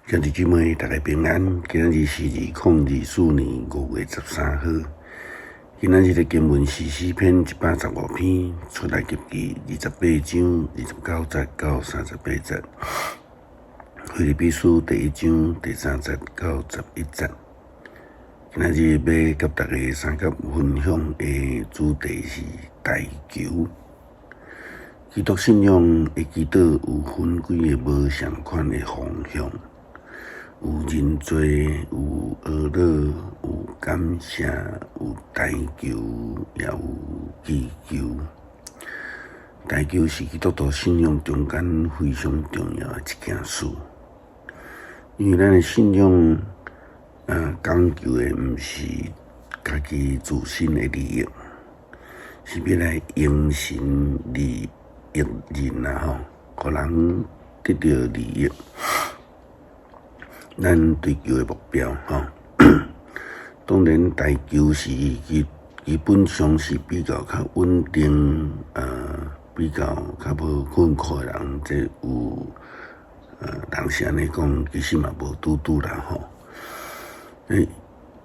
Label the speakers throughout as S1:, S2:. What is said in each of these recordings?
S1: 兄弟姊妹，大家平安。今仔日是2024年5月13號。今仔日的經文是詩篇115篇，出埃及記28章29節到38節，腓立比書第一章第3節到11節。今仔日欲佮大家相佮分享的主題是代求。基督信仰的祈禱有分幾个無仝款的方向。有認罪，有哀禱，有感謝，有代求，也有祈求。代求是基督徒信仰中間非常重要的一件事，因為咱的信仰講求的毋是家己自身的利益，是欲來榮神利益人啊吼，予人得著利益。咱追求的目標吼，當然代求是基本上是比較較穩定，比較較無困苦的人，這有人是按呢講，其實嘛無拄拄啦吼。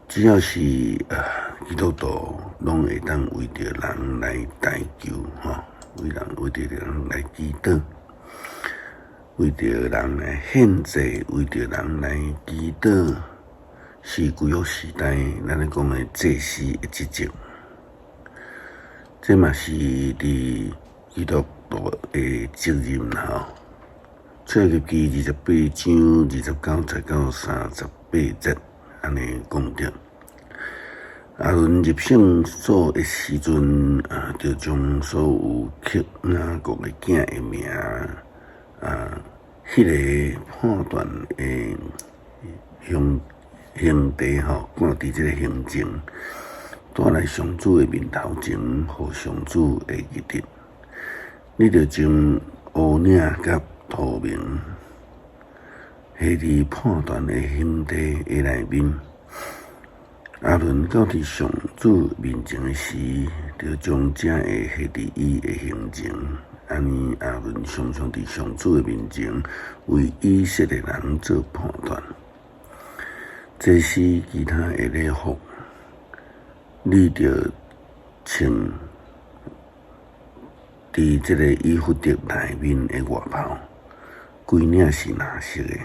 S1: 只要是基督徒，攏會當為著人來代求吼，為著人來祈禱。為著人來獻祭，為著人來祈禱，是舊約時代咱咧講的祭司的職責。這嘛是佇基督徒的責任啦吼。出埃及記28章29節到38節，按呢講著。亞倫入聖所的時陣，著將所有刻雅各的囝的名。彼个判斷的兄弟吼，掛佇這个胸前，帶來上主的面頭前，予上主會記得。你著將烏領佮土明，繫佇判斷的兄弟的內面。亞倫到佇上主面前的時，著將這个繫佇伊的胸前。按呢，亞倫常常佇上主的面前為以色列人做判斷。祭司其他的禮服，你著穿佇這个以弗得內面的外袍，規領是藍色的，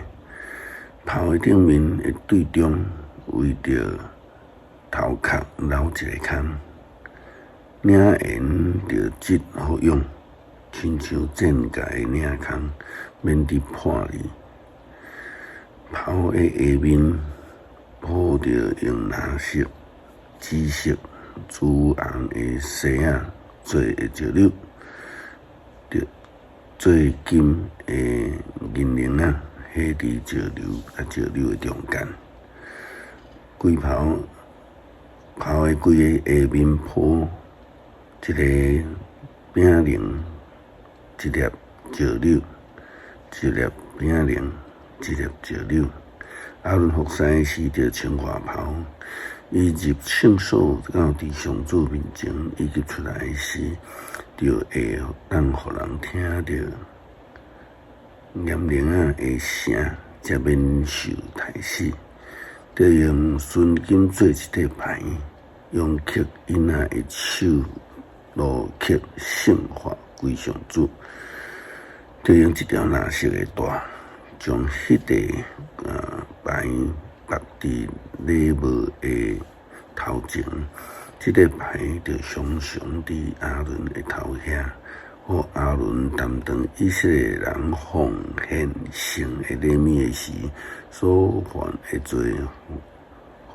S1: 袍的頂面的對中圍著頭殼留一个空，領緣著織予勇。親像箭蓋的領空，免得破裂。袍的下面鋪著用藍色、紫色、朱紅的紗仔做的石榴，著做金的銀鈴仔，繫佇石榴佮石榴的中間。規袍袍的規个下面鋪一个餅棱。一粒石榴，一粒餅棱，一粒石榴。亞倫服侍時著穿外袍，伊入聖所到佇上主面前，以及出來時，就會當予人聽著閻鈴仔的聲，才免受刣死。著用純金做一塊牌，用刻嬰仔的手鑰刻聖化歸上主，著用一條藍色的帶，將彼個牌縛佇禮帽的頭前。這個牌著常常佇亞倫的頭遐，予亞倫擔當以色列人奉獻聖的禮物的時，所犯的罪，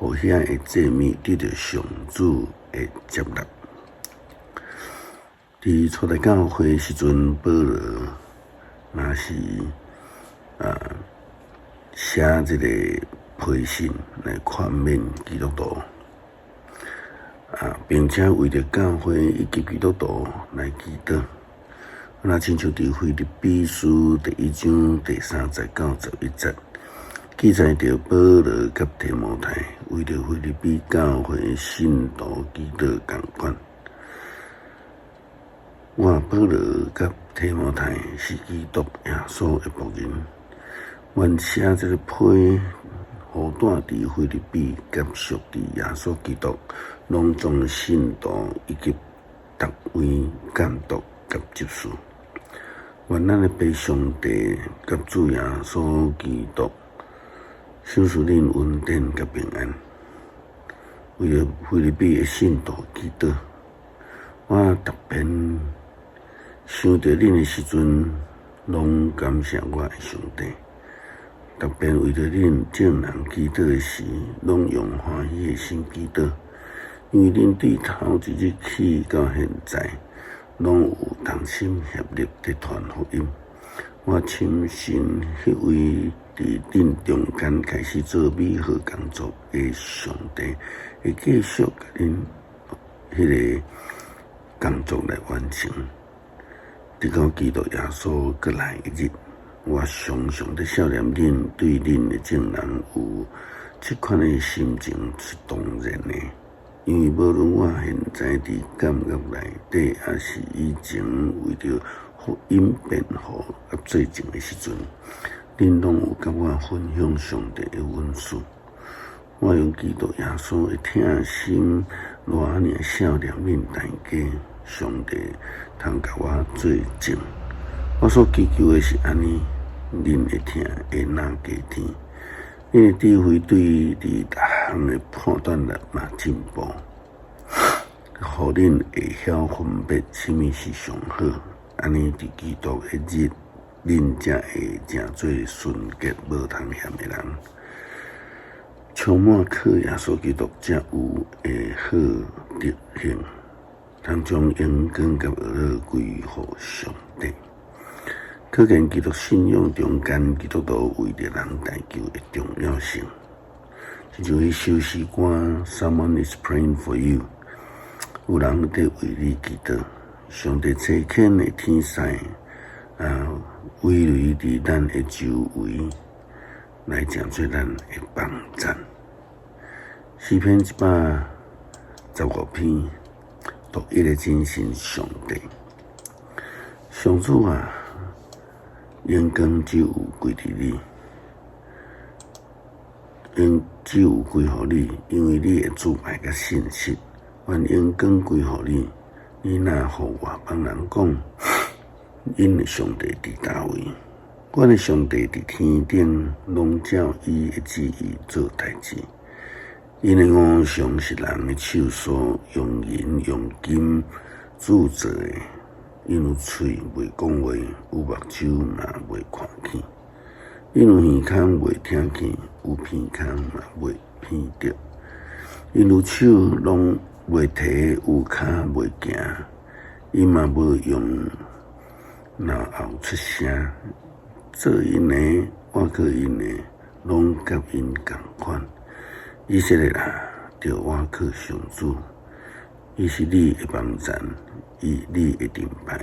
S1: 予遐的祭物得著上主的接納。佇初代教會時陣，保羅嘛是寫這个批信來勸勉基督徒，並且為著教會以及基督徒來祈禱。若親像佇腓立比書第一章第3節到11節，記載著保羅佮提摩太為著腓立比教會信徒祈禱仝款。我保羅佮提摩太是基督耶穌的僕人，願寫這个批，予住佇腓立比佮屬佇耶穌基督攏總信徒以及逐位監督佮執事。願咱的父上帝佮主耶穌基督賞賜恁恩典佮平安。為著腓立比的信徒祈禱，我逐遍想著恁的時陣，攏感謝我的上帝。逐遍為著恁眾人祈禱的時，攏用歡喜的心祈禱，因為恁對頭一日起到現在，攏有同心協力佇傳福音。我深信，彼位佇恁中間開始做美好工作的上帝，會繼續共恁彼个工作來完成，直到基督耶穌閣來的日。我常常佇想念恁，對恁的眾人有這款的心情是當然的，因為無論我現在佇監獄內底，抑是以前為著福音辯護佮做證的時陣，恁攏有佮我分享上帝的恩賜。我用基督耶穌的疼心，偌爾想念恁大家，上帝通共我做證。我所祈求的是按呢，恁的疼會若加添，恁的智慧對佇逐項的判斷力嘛進步，予恁會曉分別啥物是上好。按呢佇基督的日，恁才會成做純潔無通嫌的人，充滿靠耶穌基督才有的好德行，通將榮光佮呵咾歸予上帝。可見基督信仰中間，基督徒為著人代求的重要性。親像彼首詩歌，Someone is praying for you，有人佇為你祈禱。上帝差遣的天使啊，圍圍佇咱的周圍，來成做咱的幫贊。詩篇115篇，獨一的真神上帝，上主啊！榮光只有歸佇你，榮只有歸予你，因為你的主愛佮信實，願榮光歸予你。你若予外邦人講，𪜶的上帝佇佗位？阮的上帝佇天頂，攏照伊的旨意做代誌。𪜶的偶像是人的手所用銀用金鑄造的。𪜶有喙袂講話，有目睭嘛袂看見；𪜶有耳孔袂聽見，有鼻孔嘛袂鼻著；𪜶有手攏袂提，有跤袂行。𪜶嘛無用嚨喉出聲。做𪜶的，倚靠𪜶的，攏佮𪜶仝款。以色列啊，著倚靠上主，伊是你的幫贊，伊你的盾牌。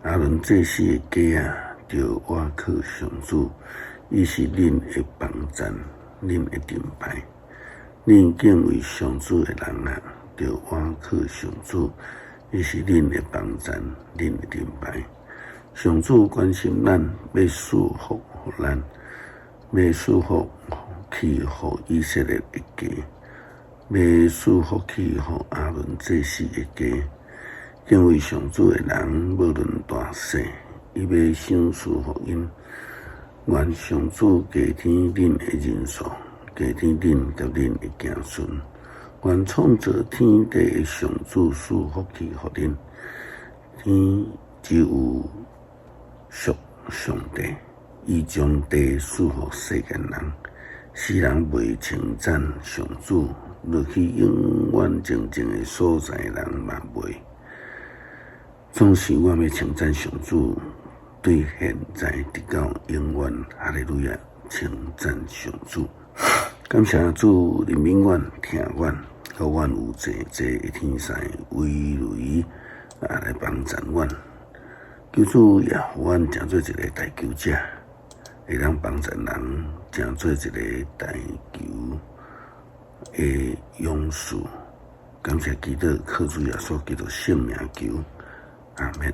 S1: 亞倫祭司的家啊，著倚靠上主，伊是恁的幫贊，恁的盾牌。恁敬畏上主的人啊，著倚靠上主，伊是恁的幫贊，恁的盾牌。上主關心咱，欲賜福予咱，欲賜福氣予以色列的家，欲賜福氣予亞倫祭司的家。敬畏上主的人，無論大細，伊欲賞賜予𪜶。願上主加添恁的人數，加添恁佮恁的子孫。願創造天地的上主賜福氣予恁。天只有屬上帝，伊將地賜予世間人，世人袂稱讚上主，落去永遠靜靜的所在人嘛袂。總是我欲稱讚上主，對現在直到永遠，哈利路亞！稱讚上主，感謝主憐憫阮、疼阮，予阮有濟濟的天使圍圍啊來幫贊阮。求主也予阮成做一个代求者，會當幫贊人，成做一个代求的勇士。感謝基督，靠主耶穌基督聖名求，阿們。